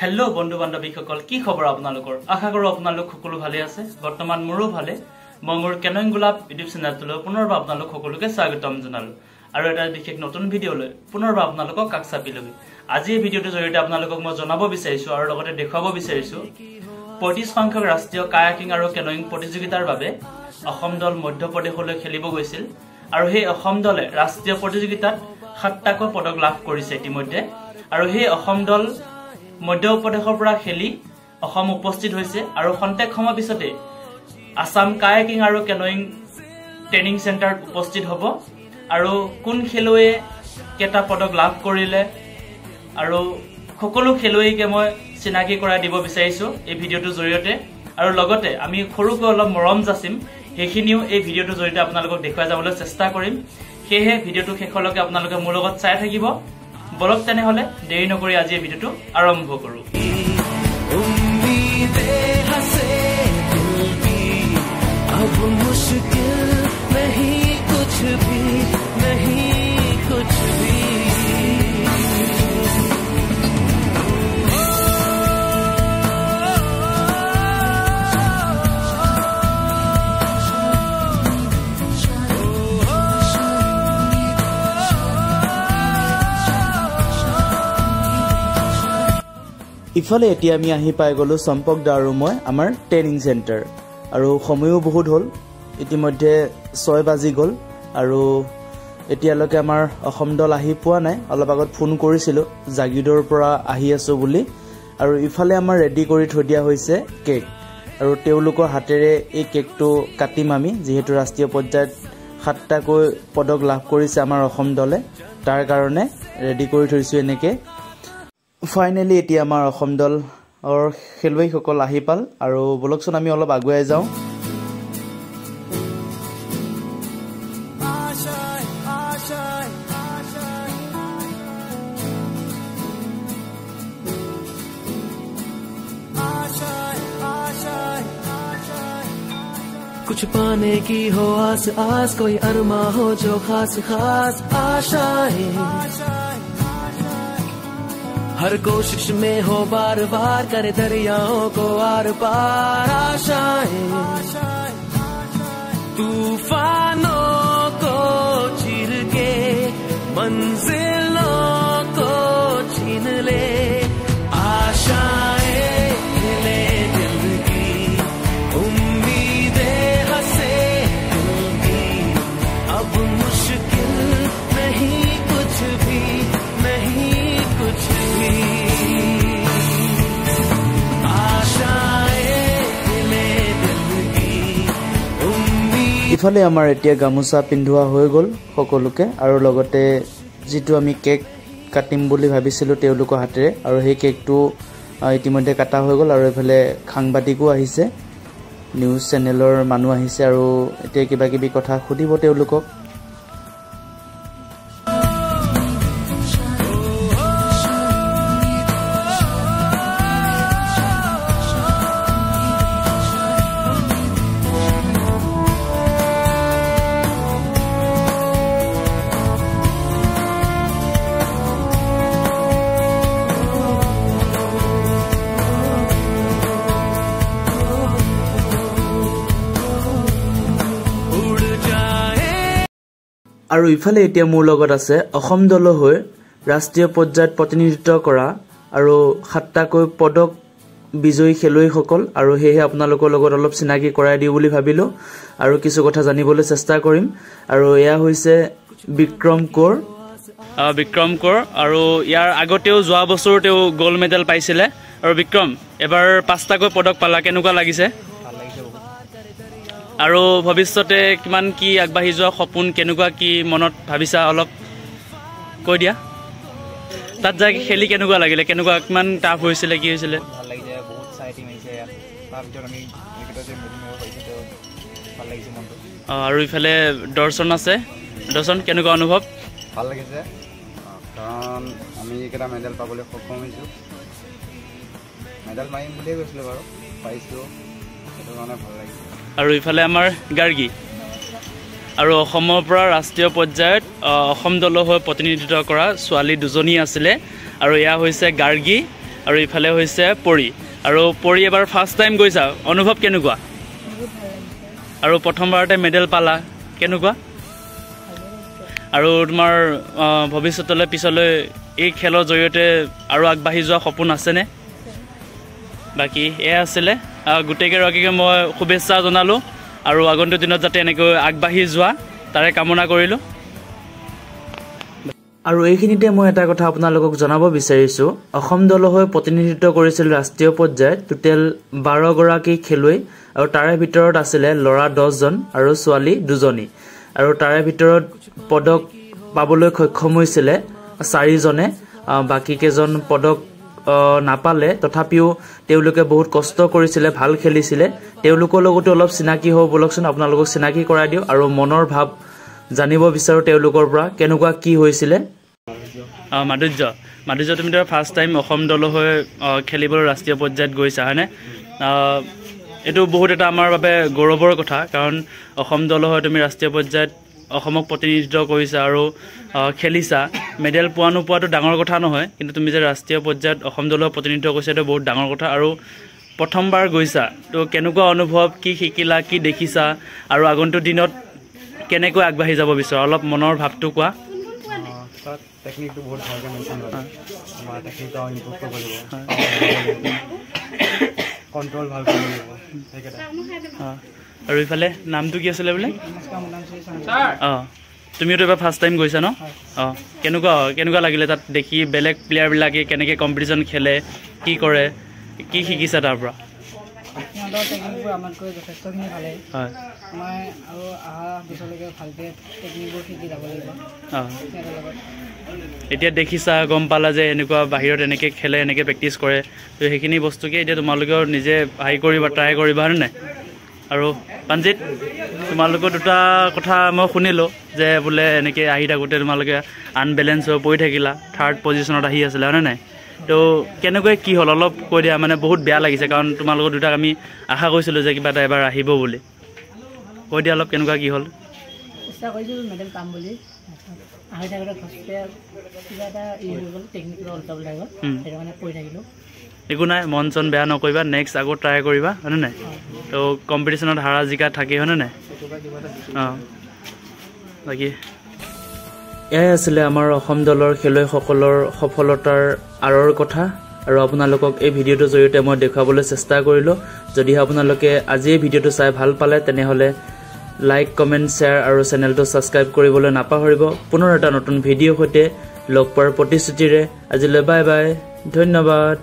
Hello' বন্ধু বান্ধৱীসকল, কি খবৰ আপোনালোকৰ? আশা কৰোঁ আপোনালোক সকলো ভালে আছে। বৰ্তমান মোৰো ভালে। মই মোৰ কেনয়িং গোলাপ ইউটিউব চেনেলটোলৈ পুনৰবাৰ আপোনালোক সকলোকে স্বাগতম জনালোঁ আৰু এটা বিশেষ নতুন ভিডিঅ'লৈ পুনৰবাৰ আপোনালোকক কাষ চাপিলোহি। আজি এই ভিডিঅ'টোৰ জৰিয়তে আপোনালোকক মই জনাব বিচাৰিছোঁ আৰু লগতে দেখুৱাব বিচাৰিছোঁ 35 সংখ্যক ৰাষ্ট্ৰীয় কায়াকিং আৰু কেনয়িং প্ৰতিযোগিতাৰ বাবে অসম দল মধ্যপ্ৰদেশলৈ খেলিব গৈছিল আৰু সেই অসম দলে ৰাষ্ট্ৰীয় প্ৰতিযোগিতাত 7টাকৈ পদক লাভ কৰিছে ইতিমধ্যে। আৰু সেই অসম দল মধ্যপ্ৰদেশৰ পৰা খেলি অসম উপস্থিত হৈছে আৰু খন্তেক সময় পিছতে আছাম কায়াকিং আৰু কেনয়িং ট্ৰেইনিং চেণ্টাৰত উপস্থিত হ'ব। আৰু কোন খেলুৱৈয়ে কেইটা পদক লাভ কৰিলে আৰু সকলো খেলুৱৈকে মই চিনাকি কৰাই দিব বিচাৰিছোঁ এই ভিডিঅ'টোৰ জৰিয়তে। আৰু লগতে আমি সৰুকৈ অলপ মৰম যাচিম, সেইখিনিও এই ভিডিঅ'টোৰ জৰিয়তে আপোনালোকক দেখুৱাই যাবলৈ চেষ্টা কৰিম। সেয়েহে ভিডিঅ'টো শেষলৈকে আপোনালোকে মোৰ লগত চাই থাকিব। বলক তেনেহ'লে দেৰি নকৰি আজি এই ভিডিঅ'টো আৰম্ভ কৰোঁ। ইফালে এতিয়া আমি আহি পাই গ'লোঁ চম্পক দা আৰু মই আমাৰ ট্ৰেইনিং চেণ্টাৰ। আৰু সময়ো বহুত হ'ল, ইতিমধ্যে 6 বাজি গ'ল আৰু এতিয়ালৈকে আমাৰ অসম দল আহি পোৱা নাই। অলপ আগত ফোন কৰিছিলোঁ জাগিদৰ পৰা আহি আছোঁ বুলি। আৰু ইফালে আমাৰ ৰেডি কৰি থৈ দিয়া হৈছে কেক আৰু তেওঁলোকৰ হাতেৰে এই কেকটো কাটিম আমি, যিহেতু ৰাষ্ট্ৰীয় পৰ্যায়ত 7টাকৈ পদক লাভ কৰিছে আমাৰ অসম দলে, তাৰ কাৰণে ৰেডি কৰি থৈছোঁ এনেকৈ। ফাইনেলি এতিয়া আমাৰ অসম দলৰ খেলুৱৈসকল আহি পাল আৰু বলকচোন আমি অলপ আগুৱাই যাওঁ। कुछ पाने की हो आस आस, कोई अरमा हो जो खास खास आशाएं, हर कोशिश में हो बार बार, करे दरियाओं को are पार आशाएं, तूफानों को चीर के मंजिलों को छीन ले आशाएं, खिले दिल की उम्मीदें हंसे दिल की, अब मुश्किल नहीं कुछ भी, नहीं कुछ भी, आशाएं खिले दिल की उम्मीद। ইফালে আমাৰ এতিয়া গামোচা পিন্ধোৱা হৈ গ'ল সকলোকে আৰু লগতে যিটো আমি কেক কাটিম বুলি ভাবিছিলোঁ তেওঁলোকৰ হাতেৰে, আৰু সেই কেকটো ইতিমধ্যে কাটা হৈ গ'ল। আৰু এইফালে সাংবাদিকো আহিছে, নিউজ চেনেলৰ মানুহ আহিছে আৰু এতিয়া কিবা কিবি কথা সুধিব তেওঁলোকক। আৰু ইফালে এতিয়া মোৰ লগত আছে অসম দলৰ হৈ ৰাষ্ট্ৰীয় পৰ্যায়ত প্ৰতিনিধিত্ব কৰা আৰু 7টাকৈ পদক বিজয়ী খেলুৱৈসকল। আৰু সেয়েহে আপোনালোকৰ লগত অলপ চিনাকি কৰাই দিওঁ বুলি ভাবিলোঁ আৰু কিছু কথা জানিবলৈ চেষ্টা কৰিম। আৰু এয়া হৈছে বিক্ৰম কোঁৱৰ। বিক্ৰম কোঁৱৰ আৰু ইয়াৰ আগতেও যোৱা বছৰ তেওঁ গ'ল্ড মেডেল পাইছিলে। আৰু বিক্ৰম, এবাৰ 5টাকৈ পদক পালা, কেনেকুৱা লাগিছে? আৰু ভৱিষ্যতে কিমান কি আগবাঢ়ি যোৱা সপোন, কেনেকুৱা কি মনত ভাবিছা অলপ কৈ দিয়া। তাত যাই খেলি কেনেকুৱা লাগিলে, কেনেকুৱা কিমান টাফ হৈছিলে, কি হৈছিলে? ভাল লাগিছে, বহুত চাই টিম আহিছে ইয়াত, তাৰ ভিতৰত আমি এইকেইটা যে মেডেল মাৰিব পাৰিছোঁ, তেওঁ ভাল লাগিছে মনটো। আৰু ইফালে দৰ্শন আছে। দৰ্শন, কেনেকুৱা অনুভৱ? ভাল লাগিছে, কাৰণ আমি এইকেইটা মেডেল পাবলৈ সক্ষম হৈছোঁ। মেডেল মাৰিম বুলিয়ে কৈছিলোঁ বাৰু, পাইছোঁ, সেইটো কাৰণে ভাল লাগিছে। আৰু ইফালে আমাৰ গাৰ্গী, আৰু অসমৰ পৰা ৰাষ্ট্ৰীয় পৰ্যায়ত অসম দলৰ হৈ প্ৰতিনিধিত্ব কৰা ছোৱালী দুজনী আছিলে। আৰু এয়া হৈছে গাৰ্গী আৰু ইফালে হৈছে পৰি। আৰু পৰি এবাৰ ফাৰ্ষ্ট টাইম গৈছা, অনুভৱ কেনেকুৱা? আৰু প্ৰথমবাৰতে মেডেল পালা, কেনেকুৱা? আৰু তোমাৰ ভৱিষ্যতলৈ পিছলৈ এই খেলৰ জৰিয়তে আৰু আগবাঢ়ি যোৱা সপোন আছেনে? বাকী এয়া আছিলে, গোটেইকেইগৰাকীকে মই শুভেচ্ছা জনালোঁ আৰু আগন্তুক দিনত যাতে এনেকৈ আগবাঢ়ি যোৱা তাৰে কামনা কৰিলোঁ। আৰু এইখিনিতে মই এটা কথা আপোনালোকক জনাব বিচাৰিছোঁ, অসম দলৰ হৈ প্ৰতিনিধিত্ব কৰিছিল ৰাষ্ট্ৰীয় পৰ্যায়ত টোটেল 12গৰাকী খেলুৱৈ আৰু তাৰে ভিতৰত আছিলে ল'ৰা 10জন আৰু ছোৱালী 2জনী। আৰু তাৰে ভিতৰত পদক পাবলৈ সক্ষম হৈছিলে 4জনে, বাকীকেইজন পদক নাপালে। তথাপিও তেওঁলোকে বহুত কষ্ট কৰিছিলে, ভাল খেলিছিলে। তেওঁলোকৰ লগতো অলপ চিনাকি হওঁ ব'লকচোন, আপোনালোকক চিনাকি কৰাই দিওঁ আৰু মনৰ ভাৱ জানিব বিচাৰোঁ তেওঁলোকৰ পৰা কেনেকুৱা কি হৈছিলে। মাধুৰ্য, মাধুৰ্য তুমিতো ফাৰ্ষ্ট টাইম অসম দলৰ হৈ খেলিবলৈ ৰাষ্ট্ৰীয় পৰ্যায়ত গৈছা হয়নে? এইটো বহুত এটা আমাৰ বাবে গৌৰৱৰ কথা, কাৰণ অসম দলৰ হৈ তুমি ৰাষ্ট্ৰীয় পৰ্যায়ত অসমক প্ৰতিনিধিত্ব কৰিছা আৰু খেলিছা। মেডেল পোৱা নোপোৱাটো ডাঙৰ কথা নহয়, কিন্তু তুমি যে ৰাষ্ট্ৰীয় পৰ্যায়ত অসম দলৰ প্ৰতিনিধিত্ব কৰিছা এইটো বহুত ডাঙৰ কথা। আৰু প্ৰথমবাৰ গৈছা, তো কেনেকুৱা অনুভৱ, কি শিকিলা, কি দেখিছা আৰু আগন্তুক দিনত কেনেকৈ আগবাঢ়ি যাব বিচৰা, অলপ মনৰ ভাৱটো কোৱা। তাত টেকনিকটো বহুত ভালকৈ মেইনটেইন কৰে, আমাৰ টেকনিকটো আৰু ইম্প্ৰুভ কৰিব লাগিব, কণ্ট্ৰল ভাল কৰিব লাগিব, সেইকেইটা। আৰু ইফালে নামটো কি আছিলে বোলে? অঁ, তুমিওতো এবাৰ ফাৰ্ষ্ট টাইম গৈছা ন? অঁ, কেনেকুৱা কেনেকুৱা লাগিলে তাত দেখি, বেলেগ প্লেয়াৰবিলাকে কেনেকৈ কম্পিটিশ্যন খেলে, কি কৰে, কি শিকিছা তাৰ পৰা? সিহঁতৰ টেকনিকবোৰ আমাতকৈ যথেষ্টখিনি ভালেই। হয়, আমাৰ আৰু অহা বছৰলৈকে ভালকৈ টেকনিকবোৰ শিকি যাব লাগিব। অঁ, সিহঁতৰ লগত এতিয়া দেখিছা, গম পালা যে এনেকুৱা বাহিৰত এনেকৈ খেলে, এনেকৈ প্ৰেক্টিছ কৰে, তো সেইখিনি বস্তুকে এতিয়া তোমালোকেও নিজে হেৰি কৰিবা, ট্ৰাই কৰিবা, হয়নে নাই? আৰু প্ৰাণজিত, তোমালোকৰ দুটা কথা মই শুনিলোঁ যে বোলে এনেকৈ আহি থাকোঁতে তোমালোকে আনবেলেঞ্চ হৈ পৰি থাকিলা, থাৰ্ড পজিশ্যনত আহি আছিলে, হয়নে নাই? তো কেনেকৈ কি হ'ল অলপ কৈ দিয়া, মানে বহুত বেয়া লাগিছে কাৰণ তোমালোকৰ দুটাক আমি আশা কৰিছিলোঁ যে কিবা এটা এবাৰ আহিব বুলি। কৈ দিয়া অলপ কেনেকুৱা কি হ'ল। চেষ্টা কৰিছিলোঁ মেডেল পাম বুলি, আহি থাকোঁতে ফাৰ্ষ্টতে কিবা এটা ই হৈ গ'ল, টেকনিক কিবা উল্টা পুল্টা হৈ গ'ল, সেইটো কাৰণে পৰি থাকিলোঁ। একো নাই, মন চন বেয়া নকৰিবা, নেক্সট আকৌ ট্ৰাই কৰিবা, হয়নে নাই? তো কম্পিটিশ্যনত হাৰা জিকা থাকেই, হয়নে নাই? অঁ, বাকী এয়াই আছিলে আমাৰ অসম দলৰ খেলুৱৈসকলৰ সফলতাৰ আঁৰৰ কথা আৰু আপোনালোকক এই ভিডিঅ'টোৰ জৰিয়তে মই দেখুৱাবলৈ চেষ্টা কৰিলোঁ। যদিহে আপোনালোকে আজি এই ভিডিঅ'টো চাই ভাল পালে তেনেহ'লে লাইক, কমেণ্ট, শ্বেয়াৰ আৰু চেনেলটো ছাবস্ক্ৰাইব কৰিবলৈ নাপাহৰিব। পুনৰ এটা নতুন ভিডিঅ'ৰ সৈতে লগ পোৱাৰ প্ৰতিশ্ৰুতিৰে আজিলৈ বাই বাই, ধন্যবাদ।